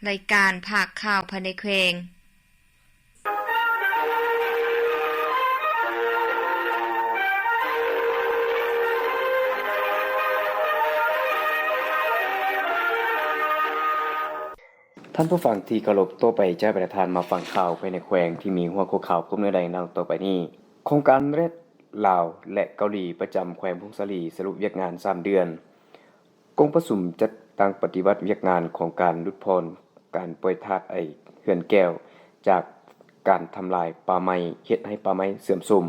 ລາຍການພາກຂ່າວພາຍໃນແຂວງ. ທ່ານຜູ້ຟັງທີ່ເຄົາລົບ, ຕໍ່ໄປຈະໃຫ້ບັນດາທ່ານມາຟັງຂ່າວພາຍໃນແຂວງທີ່ມີຫົວຂໍ້ຂ່າວຄວາມເນື້ອໃດດັ່ງຕໍ່ໄປນີ້. ໂຄງການແຣດລາວ ແລະ ເກົາຫຼີ ປະຈຳແຂວງຜົ້ງສາລີ ສະຫຼຸບວຽກງານສາມເດືອນ. ກອງປະຊຸມຈັດຕັ້ງປະຕິບັດວຽກງານຂອງການຫຼຸດຜ່ອນການປ່ອຍທາດໄອເຮືອນແກ້ວ ຈາກການທຳລາຍປ່າໄມ້ ເຮັດໃຫ້ປ່າໄມ້ເສື່ອມໂຊມ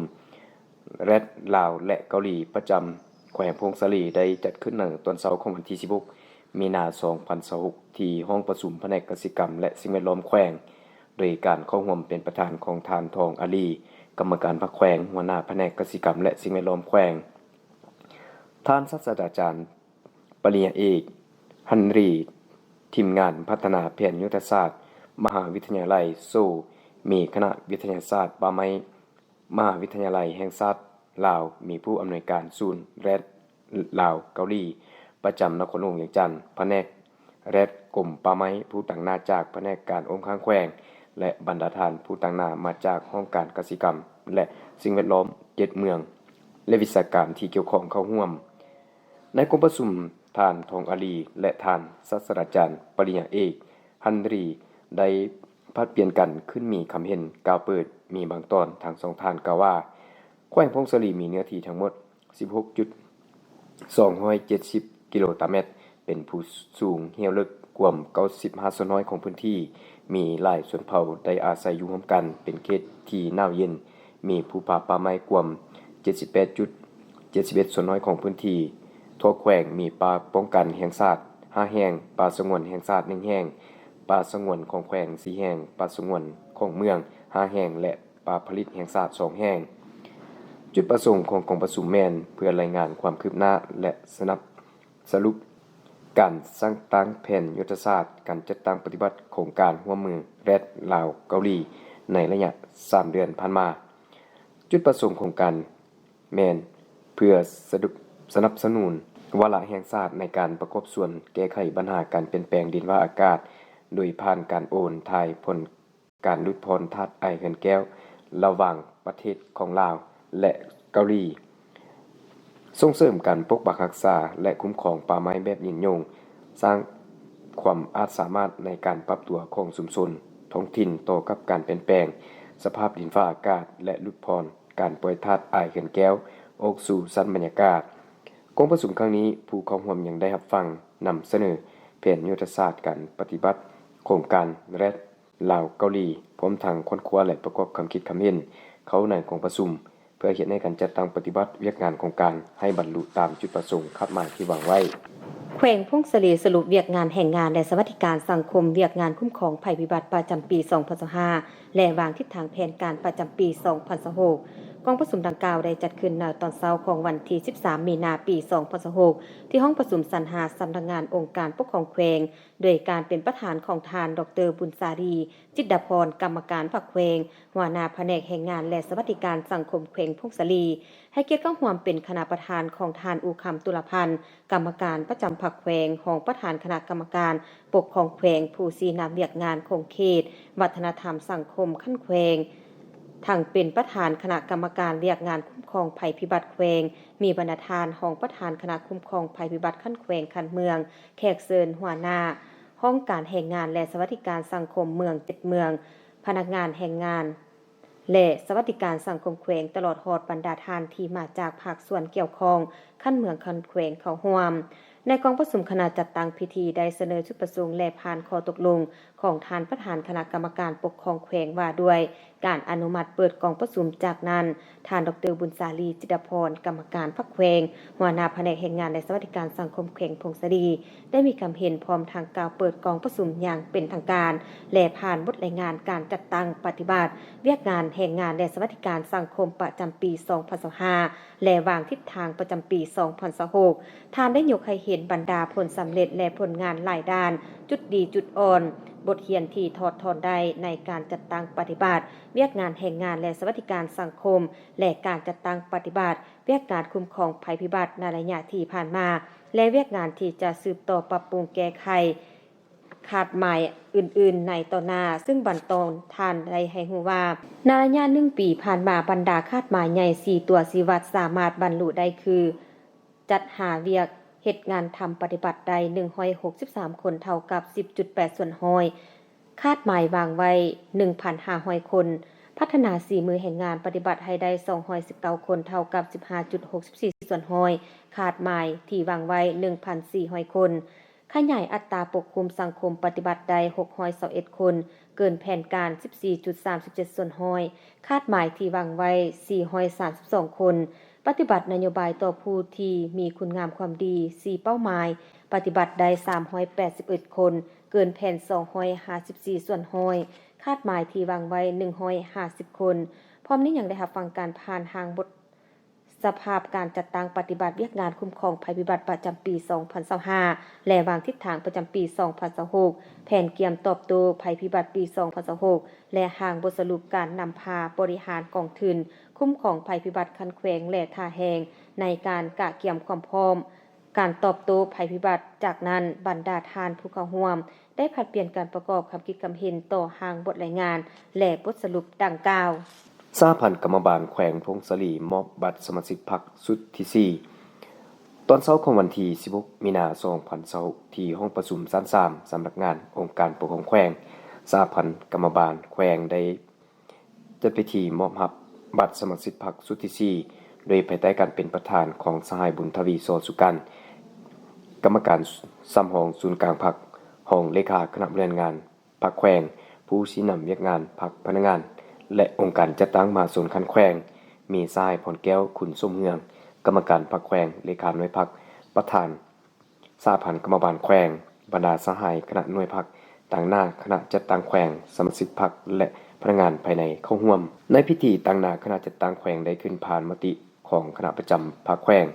ແຣດລາວ ແລະ ເກົາຫຼີ ປະຈຳແຂວງຜົ້ງສາລີ ໄດ້ຈັດຂຶ້ນໃນຕອນເຊົ້າຂອງວັນທີສິບຫົກ ມີນາ ສອງພັນຊາວຫົກ ທີ່ຫ້ອງປະຊຸມພະແນກກະສິກຳ ແລະ ສິ່ງແວດລ້ອມແຂວງ, ໂດຍການເຂົ້າຮ່ວມເປັນປະທານຂອງທ່ານ ທອງອາລີ ກຳມະການພັກແຂວງ, ຫົວໜ້າພະແນກກະສິກຳ ແລະ ສິ່ງແວດລ້ອມແຂວງ, ທ່ານສາດສະດາຈານ ປະລິນຍາເອກ ຮັນຣີ ທີມງານພັດທະນາແຜນຍຸດທະສາດ ມະຫາວິທະຍາໄລ ໂຊ ມີຄະນະວິທະຍາສາດປ່າໄມ້ ມະຫາວິທະຍາໄລແຫ່ງຊາດລາວ, ມີຜູ້ອຳນວຍການສູນແຣດລາວເກົາຫຼີ ປະຈຳນະຄອນຫຼວງວຽງຈັນ, ພະແນກແຣດກົມປ່າໄມ້, ຜູ້ຕາງໜ້າຈາກພະແນກການອ້ອມຂ້າງແຂວງ ແລະ ບັນດາທ່ານຜູ້ຕາງໜ້າມາຈາກຫ້ອງການກະສິກຳ ແລະ ສິ່ງແວດລ້ອມ ເຈັດເມືອງ ແລະ ວິຊາການທີ່ກ່ຽວຂ້ອງເຂົ້າຮ່ວມ. ໃນກອງປະຊຸມ, ທ່ານ ທອງອາລີ ແລະ ທ່ານ ສາດສະດາຈານ ປະລິນຍາເອກ ຮັນຣີ ໄດ້ຜັດປ່ຽນກັນຂຶ້ນມີຄຳເຫັນກ່າວເປີດ, ມີບາງຕອນທັງສອງທ່ານກ່າວວ່າ ແຂວງຜົ້ງສາລີມີເນື້ອທີ່ທັງໝົດ ສິບຫົກຈຸດສອງຮ້ອຍເຈັດສິບກິໂລຕາແມັດ, ເປັນພູສູງຫ້ຽວເລິກກວມເກົ້າສິບຫ້າສ່ວນຮ້ອຍຂອງພື້ນທີ່, ມີຫຼາຍຊົນເຜົ່າໄດ້ອາໄສຢູ່ຮ່ວມກັນ, ເປັນເຂດທີ່ໜາວເຢັນ, ມີພູຜາປ່າໄມ້ກວມເຈັດສິບແປດຈຸດເຈັດສິບເອັດສ່ວນຮ້ອຍຂອງພື້ນທີ່. ທົ່ວແຂວງມີປ່າປ້ອງກັນແຫ່ງຊາດຫ້າແຫ່ງ, ປ່າສະຫງວນແຫ່ງຊາດໜຶ່ງແຫ່ງ, ປ່າສະຫງວນຂອງແຂວງສີ່ແຫ່ງ, ປ່າສະຫງວນຂອງເມືອງຫ້າແຫ່ງ ແລະ ປ່າຜະລິດແຫ່ງຊາດສອງແຫ່ງ. ຈຸດປະສົງຂອງກອງປະຊຸມແມ່ນເພື່ອລາຍງານຄວາມຄືບໜ້າ ແລະ ສະໜັບ ສະຫຼຸບການສ້າງຕັ້ງແຜນຍຸດທະສາດການຈັດຕັ້ງປະຕິບັດໂຄງການຮ່ວມມືແຣດລາວເກົາຫຼີ ໃນໄລຍະສາມເດືອນຜ່ານມາ. ຈຸດປະສົງຂອງການແມ່ນເພື່ອສະດຸ ສະໜັບສະໜູນວາລະແຫ່ງຊາດໃນການປະກອບສ່ວນແກ້ໄຂບັນຫາການປ່ຽນແປງດິນຟ້າອາກາດ, ໂດຍຜ່ານການໂອນຖ່າຍຜົນ ການຫຼຸດຜ່ອນທາດໄອເຮືອນແກ້ວລະຫວ່າງປະເທດຂອງລາວ ແລະ ເກົາຫຼີ, ສົ່ງເສີມການປົກປັກຮັກສາ ແລະ ຄຸ້ມຄອງປ່າໄມ້ແບບຍືນຍົງ, ສ້າງຄວາມອາດສາມາດໃນການປັບຕົວຂອງຊຸມຊົນທ້ອງຖິ່ນຕໍ່ກັບການປ່ຽນແປງສະພາບດິນຟ້າອາກາດ ແລະ ຫຼຸດຜ່ອນການປ່ອຍທາດອາຍເຮືອນແກ້ວອອກສູ່ຊັ້ນບັນຍາກາດ. ກອງປະຊຸມຄັ້ງນີ້, ຜູ້ເຂົ້າຮ່ວມຍັງໄດ້ຮັບຟັງນຳສະເໜີແຜນຍຸດທະສາດການປະຕິບັດໂຄງການແຣດ ລາວ-ເກົາຫຼີ ພ້ອມທັງຄົ້ນຄວ້າ ແລະ ປະກອບຄຳຄິດຄຳເຫັນເຂົ້າໃນກອງປະຊຸມ ເພື່ອເຮັດໃຫ້ການຈັດຕັ້ງປະຕິບັດວຽກງານໂຄງການໃຫ້ບັນລຸຕາມຈຸດປະສົງຄາດໝາຍທີ່ວາງໄວ້. ແຂວງຜົ້ງສາລີສະຫຼຸບວຽກງານແຮງງານ ແລະ ສະຫວັດດີການສັງຄົມ, ວຽກງານຄຸ້ມຄອງໄພພິບັດປະຈຳປີສອງພັນຊາວຫ້າ ແລະ ວາງທິດທາງແຜນການປະຈຳປີສອງພັນຊາວຫົກ. ກອງປະຊຸມດັ່ງກ່າວໄດ້ຈັດຂຶ້ນໃນຕອນເຊົ້າຂອງວັນທີສິບສາມ ມີນາ ປີສອງພັນຊາວຫົກ ທີ່ຫ້ອງປະຊຸມຊັ້ນຫ້າ ສຳນັກງານອົງການປົກຄອງແຂວງ, ໂດຍການເປັນປະທານຂອງທ່ານ ດອກເຕີ ບຸນສາລີ ຈິດດາພອນ ກຳມະການພັກແຂວງ, ຫົວໜ້າພະແນກແຮງງານ ແລະ ສະຫວັດດີການສັງຄົມແຂວງຜົ້ງສາລີ, ໃຫ້ກຽດເຂົ້າຮ່ວມເປັນຄະນະປະທານຂອງທ່ານ ອູຄຳ ຕຸລາພັນ ກຳມະການປະຈຳພັກແຂວງ, ຮອງປະທານຄະນະກຳມະການປົກຄອງແຂວງ, ຜູ້ຊີ້ນຳວຽກງານຂົງເຂດ, ວັດທະນະທຳສັງຄົມຂັ້ນແຂວງ, ທັງເປັນປະທານຄະນະກຳມະການວຽກງານຄຸ້ມຄອງໄພພິບັດແຂວງ, ມີບັນດາທ່ານຮອງປະທານຄະນະຄຸ້ມຄອງໄພພິບັດຂັ້ນແຂວງ, ຂັ້ນເມືອງ, ແຂກເຊີນ, ຫົວໜ້າຫ້ອງການແຮງງານ ແລະ ສະຫວັດດີການສັງຄົມເມືອງເຈັດເມືອງ, ພະນັກງານແຮງງານ ແລະ ສະຫວັດດີການສັງຄົມແຂວງ, ຕະຫຼອດຮອດບັນດາທ່ານທີ່ມາຈາກພາກສ່ວນກ່ຽວຂ້ອງຂັ້ນເມືອງ, ຂັ້ນແຂວງເຂົ້າຮ່ວມ. ໃນກອງປະຊຸມ, ຄະນະຈັດຕັ້ງພິທີໄດ້ສະເໜີຈຸດປະສົງ ແລະ ຜ່ານຂໍ້ຕົກລົງຂອງທ່ານປະທານຄະນະກຳມະການປົກຄອງແຂວງວ່າດ້ວຍການອະນຸມັດເປີດກອງປະຊຸມ. ຈາກນັ້ນ, ທ່ານ ດອກເຕີ ບຸນສາລີ ຈິດດາພອນ ກຳມະການພັກແຂວງ, ຫົວໜ້າພະແນກແຮງງານ ແລະ ສະຫວັດດີການສັງຄົມແຂວງຜົ້ງສາລີ ໄດ້ມີຄຳເຫັນພ້ອມທັງກ່າວເປີດກອງປະຊຸມຢ່າງເປັນທາງການ ແລະ ຜ່ານບົດລາຍງານການຈັດຕັ້ງປະຕິບັດວຽກງານແຮງງານ ແລະ ສະຫວັດດີການສັງຄົມປະຈຳປີສອງພັນຊາວຫ້າ ແລະ ວາງທິດທາງປະຈຳປີສອງພັນຊາວຫົກ. ທ່ານໄດ້ຍົກໃຫ້ເຫັນບັນດາຜົນສຳເລັດ ແລະ ຜົນງານຫຼາຍດ້ານ, ຈຸດດີ, ຈຸດອ່ອນ, ບົດຮຽນທີ່ຖອດຖອນໄດ້ໃນການຈັດຕັ້ງປະຕິບັດວຽກງານແຮງງານ ແລະ ສະຫວັດດີການສັງຄົມ ແລະ ການຈັດຕັ້ງປະຕິບັດວຽກງານຄຸ້ມຄອງໄພພິບັດໃນໄລຍະທີ່ຜ່ານມາ ແລະ ວຽກງານທີ່ຈະສືບຕໍ່ປັບປຸງແກ້ໄຂ. ຄາດໝາຍອື່ນໆໃນຕໍ່ໜ້າ, ເຊິ່ງບັນຕອນທ່ານໄດ້ໃຫ້ຮູ້ວ່າ ໃນໄລຍະໜຶ່ງປີຜ່ານມາ, ບັນດາຄາດໝາຍໃຫຍ່ສີ່ຕົວຊີ້ວັດສາມາດບັນລຸໄດ້ຄື ຈັດຫາວຽກເຮັດງານທຳປະຕິບັດໄດ້ໜຶ່ງຮ້ອຍຫົກສິບສາມຄົນ ເທົ່າກັບສິບຈຸດແປດສ່ວນຮ້ອຍ, ຄາດໝາຍວາງໄວ້ໜຶ່ງພັນຫ້າຮ້ອຍຄົນ, ພັດທະນາສີມືແຮງງານປະຕິບັດໃຫ້ໄດ້ສອງຮ້ອຍສິບເກົ້າຄົນ ເທົ່າກັບສິບຫ້າຈຸດຫົກສິບສີ່ສ່ວນຮ້ອຍ, ຄາດໝາຍທີ່ວາງໄວ້ໜຶ່ງພັນສີ່ຮ້ອຍຄົນ, ຂະຫຍາຍອັດຕາປົກຄຸມສັງຄົມປະຕິບັດໄດ້ຫົກຮ້ອຍຊາວເອັດຄົນ, ເກີນແຜນການສິບສີ່ຈຸດສາມສິບເຈັດສ່ວນຮ້ອຍ, ຄາດໝາຍທີ່ວາງໄວ້ສີ່ຮ້ອຍສາມສິບສອງຄົນ, ປະຕິບັດນະໂຍບາຍຕໍ່ຜູ້ທີ່ມີຄຸນງາມຄວາມດີສີ່ເປົ້າໝາຍ, ປະຕິບັດໄດ້ສາມຮ້ອຍແປດສິບເອັດຄົນ, ເກີນແຜນສອງຮ້ອຍຫ້າສິບສີ່ສ່ວນຮ້ອຍ, ຄາດໝາຍທີ່ວາງໄວ້ໜຶ່ງຮ້ອຍຫ້າສິບຄົນ. ພ້ອມນີ້ຍັງໄດ້ຮັບຟັງການຜ່ານຮ່າງບົດ ສະພາບການຈັດຕັ້ງປະຕິບັດວຽກງານຄຸ້ມຄອງໄພພິບັດປະຈຳປີສອງພັນຊາວຫ້າ ແລະ ວາງທິດທາງປະຈຳປີສອງພັນຊາວຫົກ, ແຜນກຽມຕອບໂຕ້ໄພພິບັດປີສອງພັນຊາວຫົກ ແລະ ຮ່າງບົດສະຫຼຸບການນຳພາບໍລິຫານກອງທຶນຄຸ້ມຄອງໄພພິບັດຂັ້ນແຂວງ ແລະ ທ່າແຮງ ໃນການກະກຽມຄວາມພ້ອມການຕອບໂຕ້ໄພພິບັດ. ຈາກນັ້ນ, ບັນດາທ່ານຜູ້ເຂົ້າຮ່ວມ ໄດ້ຜັດປ່ຽນກັນປະກອບຄຳຄິດຄຳເຫັນຕໍ່ຮ່າງບົດລາຍງານ ແລະ ບົດສະຫຼຸບດັ່ງກ່າວ. ສະຫະພັນກຳມະບານແຂວງຜົ້ງສາລີ ມອບບັດສະມາຊິກພັກຊຸດທີສີ່ ຕອນເຊົ້າຂອງວັນທີສິບຫົກ ມີນາ ສອງພັນຊາວຫົກ ທີ່ຫ້ອງປະຊຸມຊັ້ນສາມ ສຳນັກງານອົງການປົກຄອງແຂວງ. ສະຫະພັນກຳມະບານແຂວງໄດ້ຈັດພິທີມອບຮັບບັດສະມາຊິກພັກຊຸດທີສີ່ ໂດຍພາຍໃຕ້ການເປັນປະທານຂອງສະຫາຍ ບຸນທະວີ ສໍສຸກັນ ກຳມະການສຳຮອງສູນກາງພັກ, ຮອງເລຂາຄະນະບໍລິຫານງານ ພັກແຂວງ, ຜູ້ຊີ້ນຳວຽກງານພັກ, ພະນັກງານ ແລະ ອົງການຈັດຕັ້ງມະຫາຊົນຂັ້ນແຂວງ, ມີສະຫາຍ ພອນແກ້ວ ຂຸນສົມເຮືອງ ກຳມະການພັກແຂວງ, ເລຂາໜ່ວຍພັກ, ປະທານສະຫະພັນກຳມະບານແຂວງ, ບັນດາສະຫາຍຄະນະໜ່ວຍພັກ, ຕາງໜ້າຄະນະຈັດຕັ້ງແຂວງ, ສະມາຊິກພັກ ແລະ ພະນັກງານພາຍໃນເຂົ້າຮ່ວມ. ໃນພິທີ, ຕາງໜ້າຄະນະຈັດຕັ້ງແຂວງໄດ້ຂຶ້ນຜ່ານມະຕິ ຂອງຄະນະປະຈຳພັກແຂວງ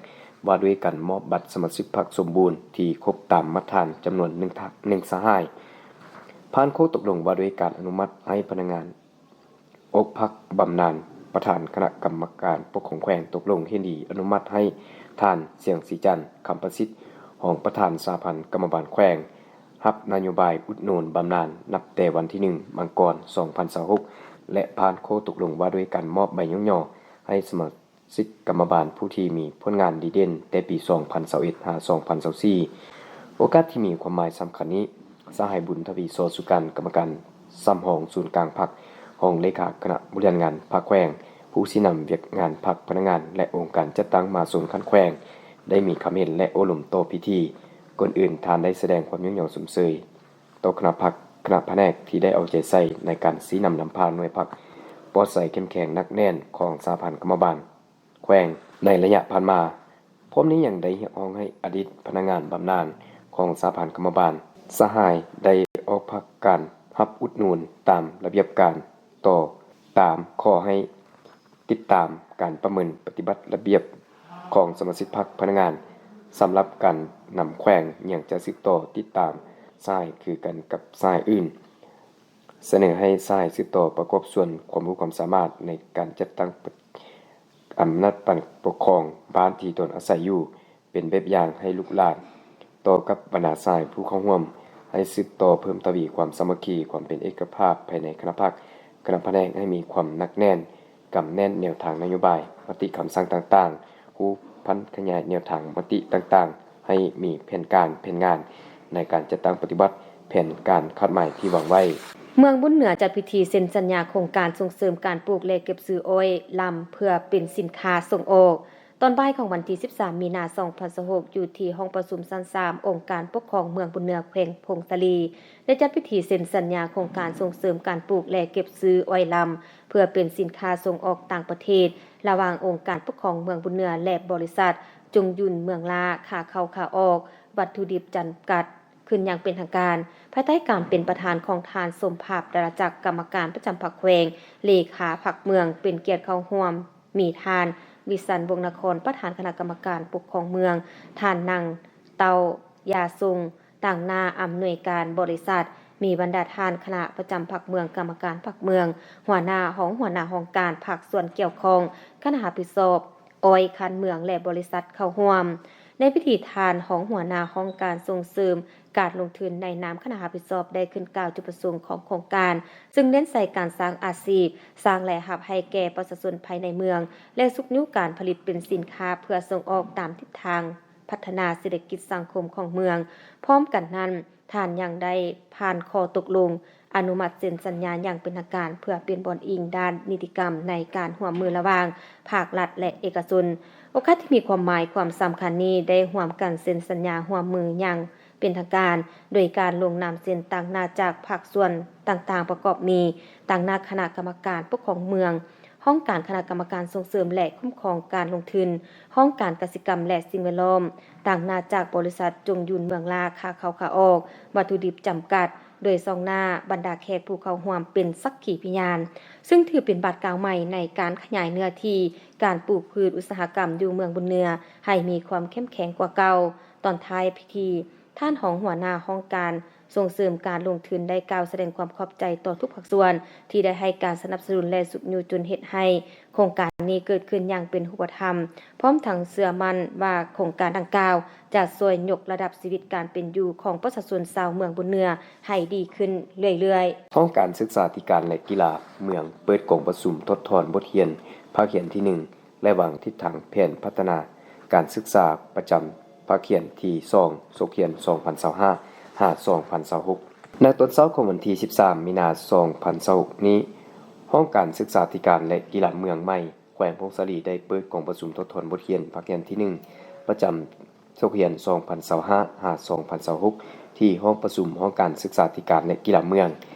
ວ່າດ້ວຍການມອບບັດສະມາຊິກພັກສົມບູນທີ່ຄົບຕາມມາດຖານຈຳນວນໜຶ່ງ ໜຶ່ງສະຫາຍ, ຜ່ານຂໍ້ຕົກລົງວ່າດ້ວຍການອະນຸມັດໃຫ້ພະນັກງານອອກພັກບຳນານ, ປະທານຄະນະກຳມະການປົກຄອງແຂວງຕົກລົງເຫັນດີອະນຸມັດໃຫ້ທ່ານ ສຽງສີຈັນ ຄຳປະສິດ ຮອງປະທານສະຫະພັນກຳມະບານແຂວງ ຮັບນະໂຍບາຍອຸດໜູນບຳນານນັບແຕ່ວັນທີໜຶ່ງ ມັງກອນ ສອງພັນຊາວຫົກ ແລະ ຜ່ານຂໍ້ຕົກລົງວ່າດ້ວຍການມອບໃບຍ້ອງຍໍໃຫ້ສະມາ ຊິກກຳມະບານຜູ້ທີ່ມີຜົນງານດີເດັ່ນແຕ່ປີສອງພັນຊາວເອັດ ຫາ ສອງພັນຊາວສີ່. ໂອກາດທີ່ມີຄວາມໝາຍສຳຄັນນີ້, ສະຫາຍ ບຸນທະວີ ສໍສຸກັນ ກຳມະການສຳຮອງສູນກາງພັກ, ຮອງເລຂາຄະນະບໍລິຫານງານພັກແຂວງ, ຜູ້ຊີ້ນຳວຽກງານພັກ, ພະນັກງານ ແລະ ອົງການຈັດຕັ້ງມະຫາຊົນຂັ້ນແຂວງ ໄດ້ມີຄຳເຫັນ ແລະ ໂອ້ລົມຕໍ່ພິທີ. ກ່ອນອື່ນ, ທ່ານໄດ້ສະແດງຄວາມຍ້ອງຍໍຊົມເຊີຍຕໍ່ຄະນະພັກ, ຄະນະພະແນກທີ່ໄດ້ເອົາໃຈໃສ່ໃນການຊີ້ນຳນຳພາໜ່ວຍພັກປອດໃສເຂັ້ມແຂງໜັກແໜ້ນຂອງສະຫະພັນກຳມະບານ ແຂວງໃນໄລຍະຜ່ານມາ. ພ້ອມນີ້ຍັງໄດ້ຮຽກຮ້ອງໃຫ້ອະດີດພະນັກງານບຳນານຂອງສະຫະພັນກຳມະບານສະຫາຍໄດ້ອອກພັກການຮັບອຸດໜູນຕາມລະບຽບການຕໍ່ຕາມຂໍ້ໃຫ້ຕິດຕາມການປະເມີນປະຕິບັດລະບຽບຂອງສະມາຊິກພັກພະນັກງານ. ສຳລັບການນຳແຂວງຍັງຈະສືບຕໍ່ຕິດຕາມສະຫາຍຄືກັນກັບສະຫາຍອື່ນ. ສະເໜີໃຫ້ສະຫາຍສືບຕໍ່ປະກອບສ່ວນຄວາມຮູ້ຄວາມສາມາດໃນການຈັດຕັ້ງ ອຳນາດການປົກຄອງບ້ານທີ່ຕົນອາໄສຢູ່ເປັນແບບຢ່າງໃຫ້ລູກຫຼານ. ຕໍ່ກັບບັນດາສະຫາຍຜູ້ເຂົ້າຮ່ວມ, ໃຫ້ສືບຕໍ່ເພີ່ມທະວີຄວາມສາມັກຄີ, ຄວາມເປັນເອກະພາບພາຍໃນຄະນະພັກ, ຄະນະພະແນກໃຫ້ມີຄວາມໜັກແໜ້ນ, ກຳແໜ້ນແນວທາງນະໂຍບາຍ, ມະຕິຄຳສັ່ງຕ່າງໆ, ຮູ້ພັນຂະຫຍາຍແນວທາງມະຕິຕ່າງໆ, ໃຫ້ມີແຜນການ, ແຜນງານໃນການຈັດຕັ້ງປະຕິບັດແຜນການຄາດໝາຍທີ່ວາງໄວ້. ເມືອງບຸນເໜືອຈັດພິທີເຊັນສັນຍາໂຄງການສົ່ງເສີມການປູກ ແລະ ເກັບຊື້ອ້ອຍລຳ ເພື່ອເປັນສິນຄ້າສົ່ງອອກ. ຕອນບ່າຍຂອງວັນທີສິບສາມ ມີນາ ສອງພັນຊາວຫົກ ຢູ່ທີ່ຫ້ອງປະຊຸມຊັ້ນສາມ ອົງການປົກຄອງເມືອງບຸນເໜືອ ແຂວງຜົ້ງສາລີ ໄດ້ຈັດພິທີເຊັນສັນຍາໂຄງການສົ່ງເສີມການປູກ ແລະ ເກັບຊື້ອ້ອຍລຳ ເພື່ອເປັນສິນຄ້າສົ່ງອອກຕ່າງປະເທດ ລະຫວ່າງອົງການປົກຄອງເມືອງບຸນເໜືອ ແລະ ບໍລິສັດ ຈົງຢຸນ ເມືອງລ້າ ຂາເຂົ້າຂາອອກ ວັດຖຸດິບຈຳກັດ ຂຶ້ນຢ່າງເປັນທາງການ ພາຍໃຕ້ການເປັນປະທານຂອງທ່ານ ສົມພາບ ດາລະຈັກ ກຳມະການປະຈຳພັກແຂວງ, ເລຂາພັກເມືອງ, ເປັນກຽດເຂົ້າຮ່ວມ ມີທ່ານ ວິສັນ ວົງນະຄອນ ປະທານຄະນະກຳມະການປົກຄອງເມືອງ, ທ່ານນາງ ເຕົ້າ ຢາຊົງ ຕາງໜ້າອຳນວຍການບໍລິສັດ, ມີບັນດາທ່ານຄະນະປະຈຳພັກເມືອງ, ກຳມະການພັກເມືອງ, ຫົວໜ້າຫ້ອງ, ຫົວໜ້າຫ້ອງການພາກສ່ວນກ່ຽວຂ້ອງ, ຄະນະຮັບຜິດຊອບ ອ້ອຍຂັ້ນເມືອງ ແລະ ບໍລິສັດເຂົ້າຮ່ວມ. ໃນພິທີ ທ່ານຮອງຫົວໜ້າຫ້ອງການສົ່ງເສີມການລົງທຶນໃນນາມຄະນະຮັບຜິດຊອບ ໄດ້ຂຶ້ນກ່າວຈຸດປະສົງຂອງໂຄງການ, ຊຶ່ງເນັ້ນໃສ່ການສ້າງອາຊີບ, ສ້າງລາຍຮັບໃຫ້ແກ່ປະຊາຊົນພາຍໃນເມືອງ ແລະ ຊຸກຍູ້ການຜະລິດເປັນສິນຄ້າເພື່ອສົ່ງອອກຕາມທິດທາງພັດທະນາເສດຖະກິດສັງຄົມຂອງເມືອງ. ພ້ອມກັນນັ້ນ, ທ່ານຍັງໄດ້ຜ່ານຂໍ້ຕົກລົງອະນຸມັດເຊັນສັນຍາຢ່າງເປັນທາງການ ເພື່ອເປັນບ່ອນອີງດ້ານນິຕິກຳໃນການຮ່ວມມືລະຫວ່າງພາກລັດ ແລະ ເອກະຊົນ. ໂອກາດທີ່ມີຄວາມໝາຍຄວາມສຳຄັນນີ້ ໄດ້ຮ່ວມກັນເຊັນສັນຍາຮ່ວມມືຢ່າງເປັນທາງການ ໂດຍການລົງນາມເຊັນຕາງໜ້າຈາກພາກສ່ວນຕ່າງໆ ປະກອບມີ ຕາງໜ້າຄະນະກຳມະການປົກຄອງເມືອງ, ຫ້ອງການຄະນະກຳມະການສົ່ງເສີມ ແລະ ຄຸ້ມຄອງການລົງທຶນ, ຫ້ອງການກະສິກຳ ແລະ ສິ່ງແວດລ້ອມ, ຕາງໜ້າຈາກບໍລິສັດຈົງຢຸນເມືອງລາ ຄ່າເຂົ້າຄ່າອອກ ວັດຖຸດິບຈຳກັດ, ໂດຍສ່ອງໜ້າບັນດາແຂກຜູ້ເຂົ້າຮ່ວມເປັນສັກຂີພະຍານ, ຊຶ່ງຖືເປັນບາດກ້າວໃໝ່ໃນການຂະຫຍາຍເນື້ອທີ່ການປູກພືດອຸດສາຫະກຳຢູ່ເມືອງບຸນເໜືອ ໃຫ້ມີຄວາມເຂັ້ມແຂງກວ່າເກົ່າ. ຕອນທ້າຍພິທີ, ທ່ານຮອງຫົວໜ້າຫ້ອງການ ສົ່ງເສີມການລົງທຶນໄດ້ກ່າວສະແດງຄວາມຂອບໃຈຕໍ່ທຸກພາກສ່ວນ ທີ່ໄດ້ໃຫ້ການສະໜັບສະໜູນ ແລະ ຊຸກຍູ້ຈົນເຮັດໃຫ້ໂຄງການນີ້ເກີດຂຶ້ນຢ່າງເປັນຮູບປະທຳ, ພ້ອມທັງເຊື່ອໝັ້ນວ່າໂຄງການດັ່ງກ່າວຈະຊ່ວຍຍົກລະດັບຊີວິດການເປັນຢູ່ຂອງປະຊາຊົນຊາວເມືອງບຸນເໜືອໃຫ້ດີຂຶ້ນເລື້ອຍໆ. ຫ້ອງການສຶກສາທິການ ແລະ ກິລາເມືອງເປີດກອງປະຊຸມຖອດຖອນບົດຮຽນພາກຮຽນທີໜຶ່ງ ແລະ ວາງທິດທາງແຜນພັດທະນາການສຶກສາປະຈຳພາກຮຽນທີສອງ ສົກຮຽນສອງພັນຊາວຫ້າ ຫາ ສອງພັນຊາວຫົກ. ໃນຕອນເຊົ້າຂອງວັນທີສິບສາມ ມີນາ ສອງພັນຊາວຫົກນີ້, ຫ້ອງການສຶກສາທິການ ແລະ ກິລາເມືອງໃໝ່ ແຂວງຜົ້ງສາລີ ໄດ້ເປີດກອງປະຊຸມຖອດຖອນບົດຮຽນພາກຮຽນທີໜຶ່ງ ປະຈຳສົກຮຽນສອງພັນຊາວຫ້າ ຫາ ສອງພັນຊາວຫົກ ທີ່ຫ້ອງປະຊຸມຫ້ອງການສຶກສາທິການ ແລະ ກິລາເມືອງ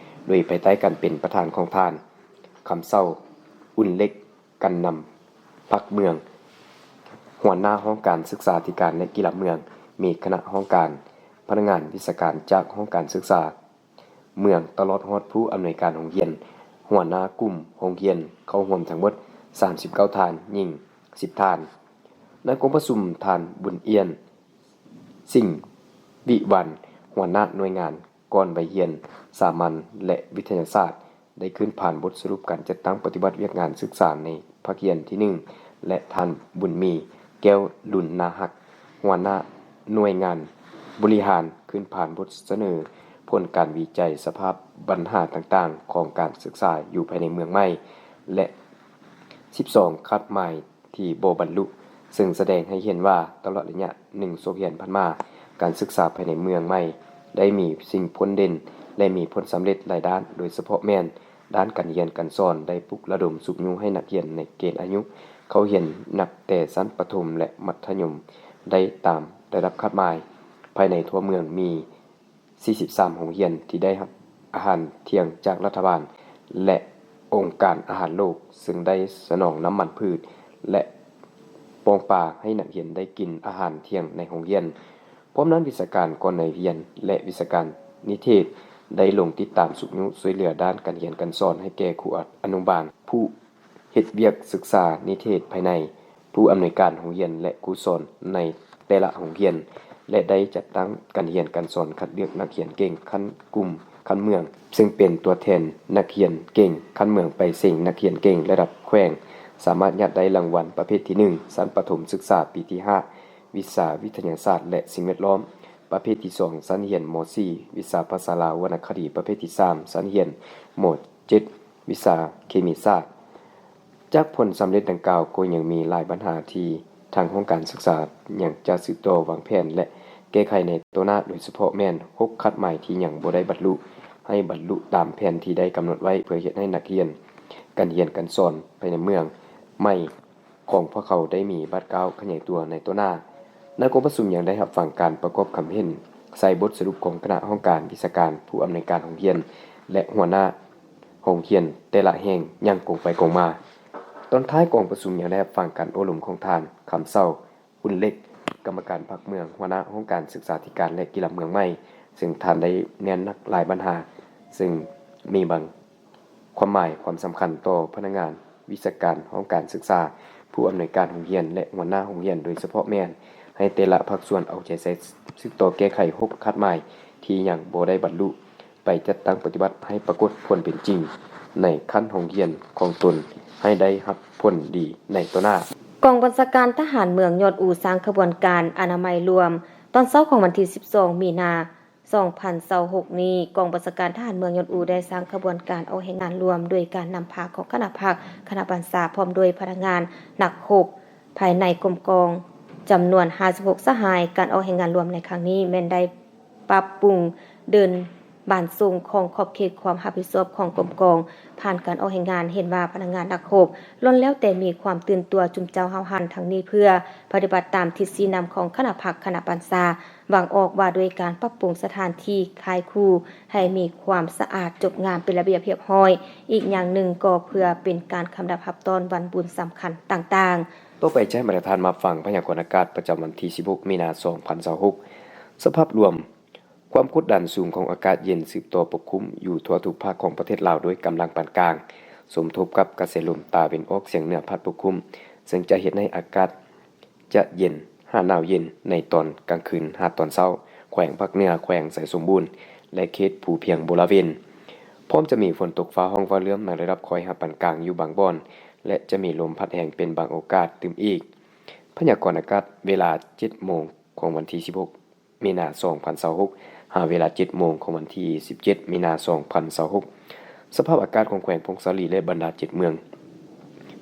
ໂດຍພາຍໃຕ້ການເປັນປະທານຂອງທ່ານ ຄຳເຊົາ ອຸ່ນເລັກ ການນຳພັກເມືອງ, ຫົວໜ້າຫ້ອງການສຶກສາທິການ ແລະ ກິລາເມືອງ, ມີຄະນະຫ້ອງການ, ພະນັກງານວິຊາການຈາກຫ້ອງການສຶກສາເມືອງ, ຕະຫຼອດຮອດຜູ້ອຳນວຍການໂຮງຮຽນ, ຫົວໜ້າກຸ່ມໂຮງຮຽນ ເຂົ້າຮ່ວມທັງໝົດສາມສິບເກົ້າທ່ານ, ຍິງສິບທ່ານ. ໃນກອງປະຊຸມ, ທ່ານ ບຸນອຽນ ສິງວິວັນ, ຫົວໜ້າໜ່ວຍງານ ກ່ອນໄວຮຽນສາມັນ ແລະ ວິທະຍາສາດ ໄດ້ຂຶ້ນຜ່ານບົດສະຫຼຸບການຈັດຕັ້ງປະຕິບັດວຽກງານສຶກສາໃນພາກຮຽນທີໜຶ່ງ ແລະ ທ່ານ ບຸນມີ ແກ້ວລຸນນາຮັກ, ຫົວໜ້າໜ່ວຍງານບໍລິຫານ ຂຶ້ນຜ່ານບົດສະເໜີຜົນການວິໄຈສະພາບບັນຫາຕ່າງໆຂອງການສຶກສາຢູ່ພາຍໃນເມືອງໃໝ່ ແລະ ສິບສອງຄາດໝາຍ ທີ່ບໍ່ບັນລຸ, ເຊິ່ງສະແດງໃຫ້ເຫັນວ່າຕະຫຼອດໄລຍະໜຶ່ງສົກຮຽນຜ່ານມາ, ການສຶກສາພາຍໃນເມືອງໃໝ່ໄດ້ມີສິ່ງພົ້ນເດັ່ນ ແລະ ມີຜົນສຳເລັດຫຼາຍດ້ານ, ໂດຍສະເພາະແມ່ນດ້ານການຮຽນການສອນ, ໄດ້ປຸກລະດົມຊຸກຍູ້ໃຫ້ນັກຮຽນໃນເກນອາຍຸເຂົ້າຮຽນນັບແຕ່ຊັ້ນປະຖົມ ແລະ ມັດທະຍົມໄດ້ຕາມລະດັບຄາດໝາຍ. ພາຍໃນທົ່ວເມືອງມີ ສີ່ສິບສາມໂຮງຮຽນທີ່ໄດ້ຮັບອາຫານທ່ຽງຈາກລັດຖະບານ ແລະ ອົງການອາຫານໂລກ, ເຊິ່ງໄດ້ສະໜອງນ້ຳມັນພືດ ແລະ ປ້ອງປາໃຫ້ນັກຮຽນໄດ້ກິນອາຫານທ່ຽງໃນໂຮງຮຽນ. ພ້ອມນັ້ນ, ວິຊາການກ່ອນໄວຮຽນ ແລະ ວິຊາການນິເທດ ໄດ້ລົງຕິດຕາມຊຸກຍູ້ຊ່ວຍເຫຼືອດ້ານການຮຽນການສອນໃຫ້ແກ່ຄູອະນຸບານ, ຜູ້ ເຮັດວຽກສຶກສານິເທດພາຍໃນ, ຜູ້ອຳນວຍການໂຮງຮຽນ ແລະ ຄູສອນໃນແຕ່ລະໂຮງຮຽນ ແລະ ໄດ້ຈັດຕັ້ງການຮຽນການສອນຄັດເລືອກນັກຮຽນເກັ່ງຂັ້ນກຸ່ມຂັ້ນເມືອງ, ເຊິ່ງເປັນຕົວແທນນັກຮຽນເກັ່ງຂັ້ນເມືອງໄປເສັງນັກຮຽນເກັ່ງລະດັບແຂວງ, ສາມາດຍາດໄດ້ລາງວັນປະເພດທີໜຶ່ງ ຊັ້ນປະຖົມສຶກສາປີທີຫ້າ ວິຊາວິທະຍາສາດ ແລະ ສິ່ງແວດລ້ອມ, ປະເພດທີສອງ ຊັ້ນຮຽນ ມໍສີ່ ວິຊາພາສາລາວ ວັນນະຄະດີ, ປະເພດທີສາມ ຊັ້ນຮຽນ ມໍເຈັດ ວິຊາເຄມີສາດ. ຈາກຜົນສຳເລັດດັ່ງກ່າວ, ກໍຍັງມີຫຼາຍບັນຫາທີ່ທາງຫ້ອງການສຶກສາຍັງຈະສືບຕໍ່ວາງແຜນ ແລະ ແກ້ໄຂໃນຕໍ່ໜ້າ, ໂດຍສະເພາະແມ່ນຫົກຄາດໝາຍທີ່ຍັງບໍ່ໄດ້ບັນລຸ, ໃຫ້ບັນລຸຕາມແຜນທີ່ໄດ້ກຳນົດໄວ້ ເພື່ອເຮັດໃຫ້ນັກຮຽນ, ການຮຽນການສອນພາຍໃນເມືອງໃໝ່ ຂອງພວກເຂົາໄດ້ມີບາດກ້າວຂະຫຍາຍຕົວໃນຕໍ່ໜ້າ. ໃນກອງປະຊຸມຍັງໄດ້ຮັບຟັງການປະກອບຄຳເຫັນໃສ່ບົດສະຫຼຸບຂອງຄະນະຫ້ອງການວິຊາການ, ຜູ້ອຳນວຍການໂຮງຮຽນ ແລະ ຫົວໜ້າໂຮງຮຽນແຕ່ລະແຫ່ງຢ່າງກົງໄປກົງມາ. ຕອນທ້າຍກອງປະຊຸມຍັງໄດ້ຮັບຟັງການໂອ້ລົມຂອງທ່ານ ຄຳເຊົາ ອຸ່ນເລັກ, ກຳມະການພັກເມືອງ, ຫົວໜ້າຫ້ອງການສຶກສາທິການ ແລະ ກິລາເມືອງໃໝ່, ເຊິ່ງທ່ານໄດ້ເນັ້ນໜັກຫຼາຍບັນຫາ, ເຊິ່ງມີບາງ ຄວາມໝາຍຄວາມສຳຄັນຕໍ່ພະນັກງານວິຊາການຫ້ອງການສຶກສາ, ຜູ້ອຳນວຍການໂຮງຮຽນ ແລະ ຫົວໜ້າໂຮງຮຽນ, ໂດຍສະເພາະແມ່ນໃຫ້ແຕ່ລະພາກສ່ວນເອົາໃຈໃສ່ສືບຕໍ່ແກ້ໄຂຫົກຄາດໝາຍທີ່ຍັງບໍ່ໄດ້ບັນລຸ, ໄປຈັດຕັ້ງປະຕິບັດໃຫ້ປາກົດຜົນເປັນຈິງໃນຂັ້ນໂຮງຮຽນຂອງຕົນ ໃຫ້ໄດ້ຮັບຜົນດີໃນຕໍ່ໜ້າ. ກອງບັນຊາການທະຫານເມືອງຍອດອູ ສ້າງຂະບວນການອະນາໄມລວມ. ຕອນເຊົ້າຂອງວັນທີສິບສອງ ມີນາ ສອງພັນຊາວຫົກນີ້, ກອງບັນຊາການທະຫານເມືອງຍອດອູ ໄດ້ສ້າງຂະບວນການອອກແຮງງານລວມ ໂດຍການນຳພາຂອງຄະນະພັກ, ຄະນະບັນຊາ ພ້ອມດ້ວຍພະນັກງານນັກຮົບພາຍໃນກົມກອງ ຈຳນວນຫ້າສິບຫົກສະຫາຍ. ການອອກແຮງງານລວມໃນຄັ້ງນີ້ ແມ່ນໄດ້ປັບປຸງເດີ່ນບານສົ່ງຂອງຂອບເຂດຄວາມຮັບຜິດຊອບຂອງກົມກອງ. ຜ່ານການອອກແຮງງານ ເຫັນວ່າພະນັກງານນັກຮົບລ້ວນແລ້ວແຕ່ມີຄວາມຕື່ນຕົວຈຸ້ມເຈົ້າຫ້າວຫັນ, ທັງນີ້ເພື່ອປະຕິບັດຕາມທິດຊີ້ນຳຂອງຄະນະພັກ, ຄະນະບັນຊາ ວາງອອກວ່າດ້ວຍການປັບປຸງສະຖານທີ່ຄ້າຍຄູ່ໃຫ້ມີຄວາມສະອາດ, ຈົບງາມ, ເປັນລະບຽບຮຽບຮ້ອຍ. ອີກຢ່າງໜຶ່ງກໍເພື່ອເປັນການຄຳນັບຮັບຕ້ອນວັນບຸນສຳຄັນຕ່າງໆ. ຕໍ່ໄປຈະໃຫ້ບັນດາທ່ານມາຟັງພະຍາກອນອາກາດປະຈຳວັນທີສິບຫົກ ມີນາ ສອງພັນຊາວຫົກ. ສະພາບລວມ, ຄວາມກົດດັນສູງຂອງອາກາດເຢັນສືບຕໍ່ປົກຄຸມຢູ່ທົ່ວທຸກພາກຂອງປະເທດລາວດ້ວຍກຳລັງປານກາງ, ສົມທົບກັບກະແສລົມຕາເວັນອອກສຽງເໜືອພັດປົກຄຸມ, ເຊິ່ງຈະເຮັດໃຫ້ອາກາດ ຈະເຢັນຫາໜາວເຢັນໃນຕອນກາງຄືນຫາຕອນເຊົ້າ, ແຂວງພາກເໜືອ, ແຂວງໄຊສົມບູນ ແລະ ເຂດພູພຽງບໍລະເວນ. ພ້ອມຈະມີຝົນຕົກຟ້າຮ້ອງຟ້າເຫຼື້ອມໃນລະດັບຄ່ອຍຫາປານກາງຢູ່ບາງບ່ອນ ແລະ ຈະມີລົມພັດແຮງເປັນບາງໂອກາດຕື່ມອີກ. ພະຍາກອນອາກາດເວລາເຈັດໂມງຂອງວັນທີສິບຫົກ ມີນາ ສອງພັນຊາວຫົກ ຫາເວລາເຈັດໂມງຂອງວັນທີສິບເຈັດ ມີນາ ສອງພັນຊາວຫົກ. ສະພາບອາກາດຂອງແຂວງຜົ້ງສາລີ ແລະ ບັນດາເຈັດເມືອງ,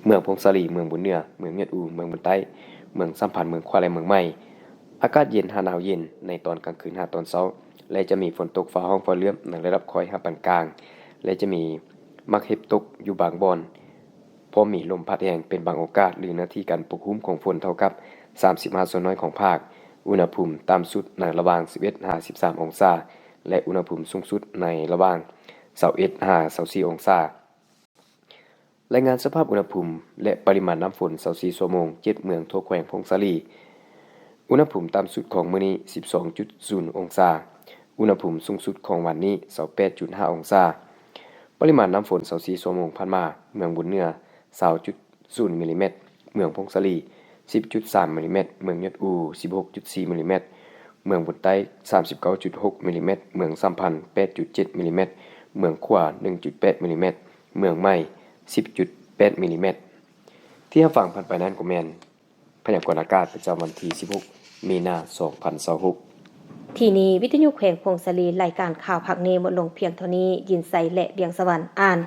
ເມືອງຜົ້ງສາລີ, ເມືອງບຸນເໜືອ, ເມືອງຍອດອູ, ເມືອງບຸນໃຕ້, ເມືອງສາມພັນ, ເມືອງຂວາ ແລະ ເມືອງໃໝ່, ອາກາດເຢັນຫາໜາວເຢັນໃນຕອນກາງຄືນຫາຕອນເຊົ້າ ແລະ ຈະມີຝົນຕົກຟ້າຮ້ອງຟ້າເຫຼື້ອມໃນລະດັບຄ່ອຍຫາປານກາງ ແລະ ຈະມີໝາກເຫັບຕົກຢູ່ບາງບ່ອນ. ພໍມີລົມພັດແຮງເປັນບາງໂອກາດ ຫຼື ເນື້ອທີ່ການປົກຄຸມຂອງຝົນເທົ່າກັບສາມສິບຫ້າສ່ວນຮ້ອຍຂອງພາກ. ອຸນຫະພູມຕ່ຳສຸດໃນລະຫວ່າງສິບເອັດຫາສິບສາມອົງສາ ແລະ ອຸນຫະພູມສູງສຸດໃນລະຫວ່າງຊາວເອັດຫາຊາວສີ່ອົງສາ. ລາຍງານສະພາບອຸນຫະພູມ ແລະ ປະລິມານນ້ຳຝົນຊາວສີ່ຊົ່ວໂມງ ເຈັດເມືອງທົ່ວແຂວງຜົ້ງສາລີ. ອຸນຫະພູມຕ່ຳສຸດຂອງມື້ນີ້ ສິບສອງຈຸດສູນອົງສາ, ອຸນຫະພູມສູງສຸດຂອງວານນີ້ ຊາວແປດຈຸດຫ້າອົງສາ. ປະລິມານນ້ຳຝົນຊາວສີ່ຊົ່ວໂມງຜ່ານມາ, ເມືອງບຸນເໜືອ ຊາວຈຸດສູນມິລລີແມັດ, ເມືອງຜົ້ງສາລີ ສິບຈຸດສາມມິລລີແມັດ, ເມືອງຍອດອູ ສິບຫົກຈຸດສີ່ມິລລີແມັດ, ເມືອງບຸນໃຕ້ ສາມສິບເກົ້າຈຸດຫົກມິລລີແມັດ, ເມືອງສາມພັນ ແປດຈຸດເຈັດມິລລີແມັດ, ເມືອງຂວາ ໜຶ່ງຈຸດແປດມິລລີແມັດ, ເມືອງໃໝ່ ສິບຈຸດແປດມິລລີແມັດ. ທີ່ຮັບຟັງຜ່ານໄປນັ້ນກໍແມ່ນ ພະຍາກອນອາກາດປະຈຳວັນທີສິບຫົກ ມີນາ ສອງພັນຊາວຫົກ. ທີ່ນີ້ ວິທະຍຸແຂວງຜົ້ງສາລີ, ລາຍການຂ່າວພາກນີ້ໝົດລົງພຽງເທົ່ານີ້. ຍິນໄຊ ແລະ ວຽງສະຫວັນ ອ່ານ.